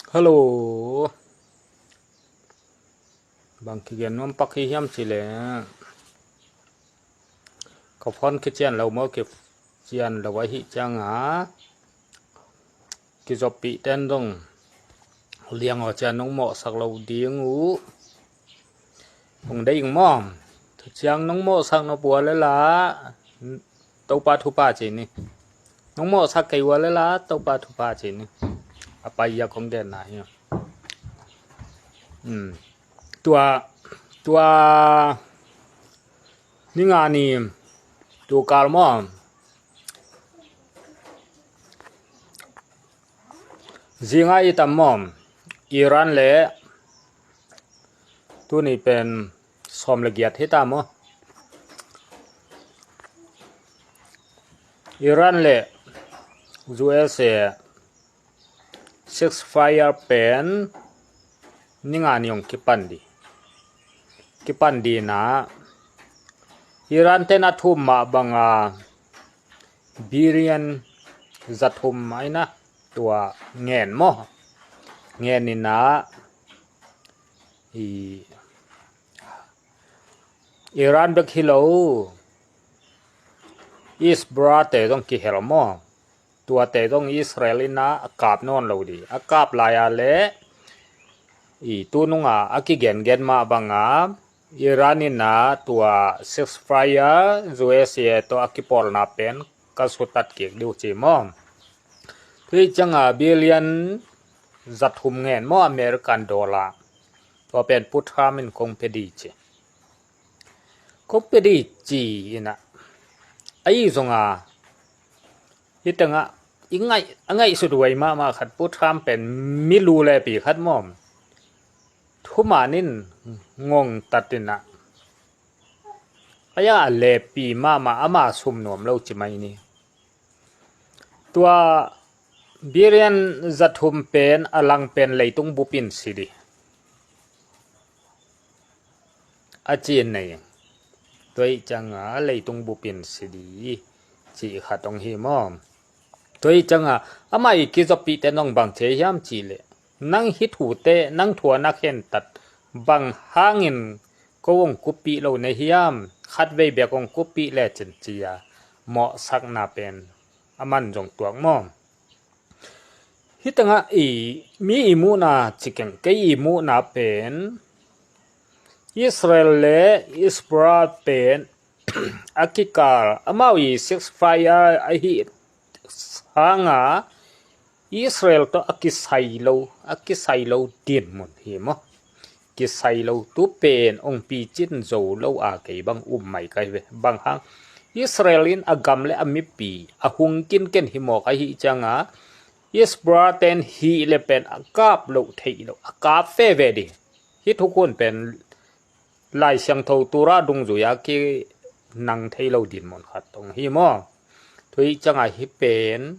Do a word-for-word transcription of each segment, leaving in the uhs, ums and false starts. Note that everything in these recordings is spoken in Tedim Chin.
Hello. Bang kigen nuam pak hi hiam cih leh, ka phone kician lo maw, kician lo ahih ciangin, kizopih ten dong liang aw cian nong mawhsak lo ding uh. Hong deih ing maw? Tua ciang nong mawhsak nop uh leh la, Topa thupha ci ni. Nong mawhsak kei uh leh la, Topa thupha ci ni. A pai a kong genna hi. Hmm. Tua, tua, ni nga ni, tu kal maw? Zinga i tam maw? Iran le tuni pen sawm le giat hi ta maw? Iran le U S A ceasefire pen ni nga ni hong kipan di. Kipan di na, Iran ten a thum mah banga billion za thum aina tua ngen maw? Ngen ina, i Iran bek hi lo, Hezbollah te zong kihel maw? Tuate zong Israel ina a kap nawn lo di. A kap lai a le, i tu nunga a kigengen mah banga, Iran ina tua ceasefire, U S A tawh a kipawlna pen ka sutat kik diu ci maw? Tui cianga billion za thum ngen maw, American dollar. Tua pen Pu Trump in kong pia di ci. Kong pia di ci ina. Ahi zonga, hi tengah i ngaih, a ngaihsut huai mahmah khat, Pu Trump pen mi lu le pi khat maw? Thuman in ngongtat ina, a ya a le pi mahmah, ama sum nuam lo ci mai ni. Tua billion za thum pen a lang pen leitung bup in si di. A ci in nei. Tua i cianga leitung bup in si di ci khat hong hi maw? Tua i cianga amah i kizopih te nong bang ci hiam cih leh, nang hih thute, nang thu a na khentat bang hangin ko hong kuppih lo na hiam? Khatvei bek hong kuppih le cin ci a mawhsakna pen a man zong tuak maw? Hi tengah i mi i muhna ci keng, kei i muhna pen Israel le Hezbollah pen a kikal, amau i ceasefire ahi sanga Israel tawh a kisai lo, a kisai lo dinmun hi maw? Kisai lo tu pen hong picin zo lo a kei bang um mai ka hi ve. Bang hang, Israel in a gam le a mipi a hung kinken hi mawk ahi cianga, Hezbollah ten hih le pen a kap lo theih lo, a kap veve di. Hih thukhun pen Lai Siangtho Torah dungzui a kinang thei lo dinmun khat hong hi maw? Tua i cianga hih pen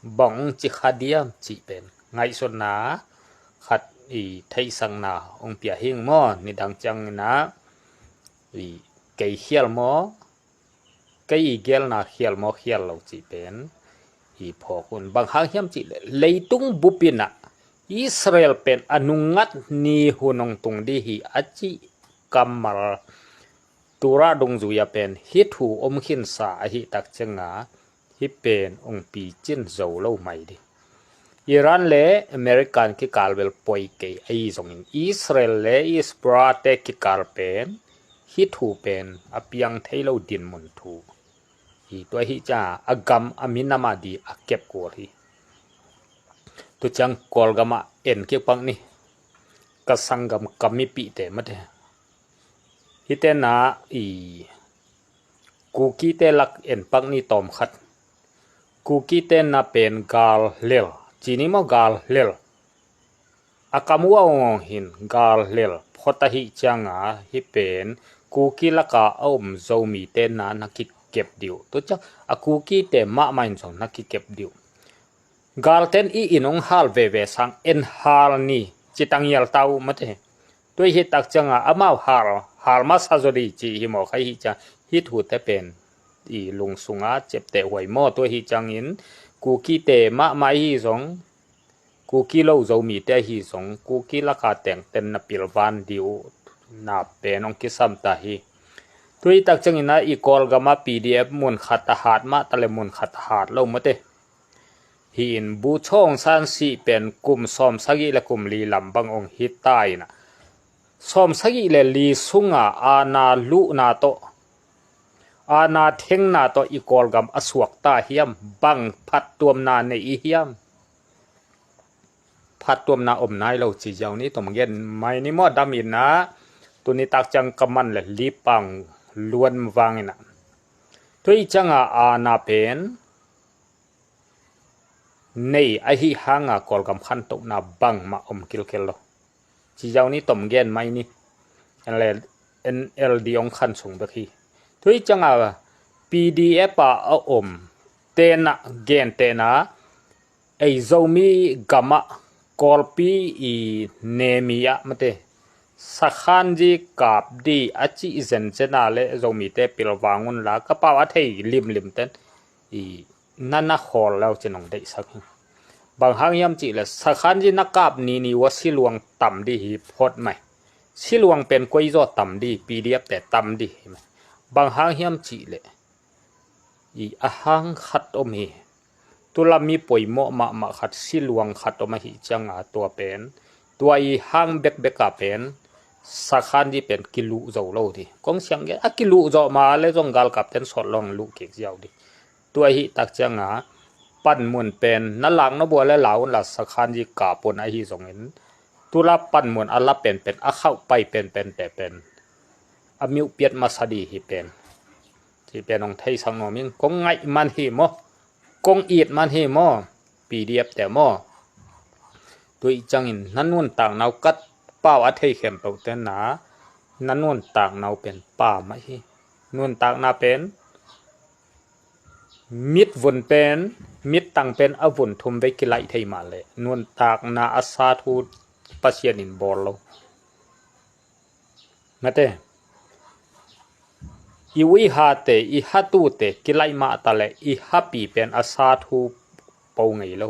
bang hong ci kha diam cih pen ngaihsutna khat i theihsakna hong pia hing maw? Nidang ciangina i kei khial maw, kei i gelna khial maw, khial lo cih pen i phawk un. Bang hang hiam cih leh, leitung bup ina Israel pen a nungngat ni hun hong tung di hi a cih kammal Torah dungzui a pen hih thu om khinsa ahi tak cianga, hih pen hong picin zo lo mai di. Iran le American kikal bel poi kei ahi zongin, Israel le Hezbollah te kikal pen hih thu pen a piang thei lo dinmun thu hi. Tua hi cianga a gam a minam a di a kep kul hi. Tu ciang Kawlgam ah en kik pak ni. Ka sanggam ka mipihte mate, hihte na i Kukite lak en pak ni tawm khat. Kukite na pen gal lel ci ni maw, gal lel. A kam uh a ong ong hin gal lel phot ahi cianga, hih pen Kuki laka a om Zomite na na kikep diu. Tua ciang a Kukite mahmah in zong na kikep diu. Galten i inn hong hal veve sang en hal ni, ci tangial ta uh mate. Tua hi tak cianga amau hal, hal masa zaw di ci hi maw, kha hi ciang hih thute pen i lungsunga ciapteh huai maw? Tua hi ciangin Kukite mahmah hi zong Kuki lo Zomite ahi zong Kuki laka tengten na pilvan dih uh na pen hong kisam ta hi. Tui tak ciangin ah i Kawlgam ah P D F mun khat a hat mah ta le mun khat a hat lo mate. Hi in Bu Chaw Aung San sih pen kum sawm sagih le kum li lam bang hong hi ta in ah, sawm sagih le li sunga aana luhna tawh, aana thengna tawh i Kawlgam a suak ta hiam? Bang phattuamna nei i hiam? Phattuamna om nai lo ci ziau ni, tom gen mai ni maw, dam in ah. Tuni tak ciang ka man le lipang luan vang in ah, tui cianga aana pen nei ahi hanga Kawlgam khantohna bangmah om kilkel lo ci ziau ni, tom gen mai ni. N L D hong khan sung bek hi. Tui cianga P D F a a om tena gen tena, ei Zomi gamah Kawlpi i nemi ah mate, sakhanzi kap di a cih zenzena le Zomite pilvang unla, ka pau a thei limlim ten i nana khawl leu cin hong deihsak hi. Bang hang hiam cihleh sakhanzi na kap nini ua siluang tam di hi phot mai. Siluang pen koizaw tam di, P D F te tam di hi mai. Bang hang hiam cihleh i a hang khat om hi. Tula mi poimawh mahmah khat, siluang khat om ahi cianga tua pen, tua i hang bekbeka pen sakhanzi pen kiluh zo lo di. Kong siang gen a kiluh zawh ma le zong galkap ten sawt long luh kik ziau di. Tua ahi tak cianga panmun pen na lak na bua le la unla sakhanzi kap un ahi zongin, tula panmun a la penpen a khauh pai penpen te pen a miuh piat masa di hi pen. Ci pen hong theisak nuam ing. Kong ngaih man hi maw? Kong it man hi maw? P D F te maw? Tui ciangin na nuntakna uh ka pau a thei khempeuh tena, na nuntakna uh pen pa mah hi. Nuntakna pen mitvun pen, mittang pen a vun thum vei kilaih thei mah leh nuntakna a sa thu Pasian in bawl lo. Mate, i uihate, i hatute kilaih mah ta le i hapi pen a sa thu po ngei lo.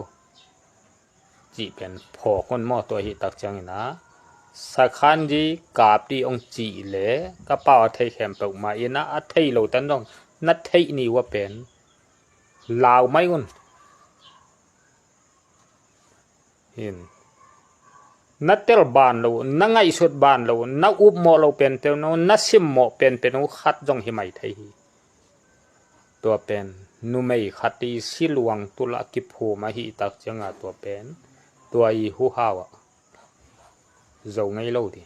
Cih pen phawk un maw, tua ahi tak ciangin ah sakhanzi kap di hong cih le ka pau a thei khempeuh mah in ah, a thei lo tan dong na theih ni ua pen lau mai un. Hin. Na tel ban lo, na ngaihsut ban lo, na upmawh lo penpen uh, na simmawh penpen uh khat zong hi mai thei hi. Tua pen numei khat i siluang tula kiphum ahi tak cianga tua pen, tua i huhau ah zo ngei lo di.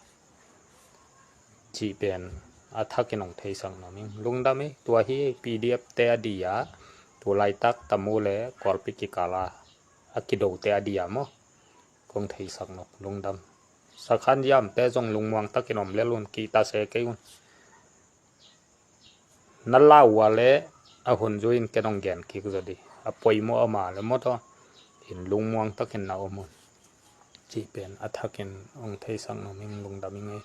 Cih pen a thakin hong theisak nuam ing. Lungdam hi. Tua hi P D F te a di a, tu laitak Tamu le Kawlpi kikala a kidote a di a maw? Kong theisak nop, lungdam. Sakhan yamte zong lungmuang takin om lel un, kihta se kei un. Na lau a le a hun zui in ken hong gen kik zaw di. A poimawh a ma le maw taw, in lungmuang takin na om un. Cih pen a thakin hong theisak nuam ing. Lungdam ing ei.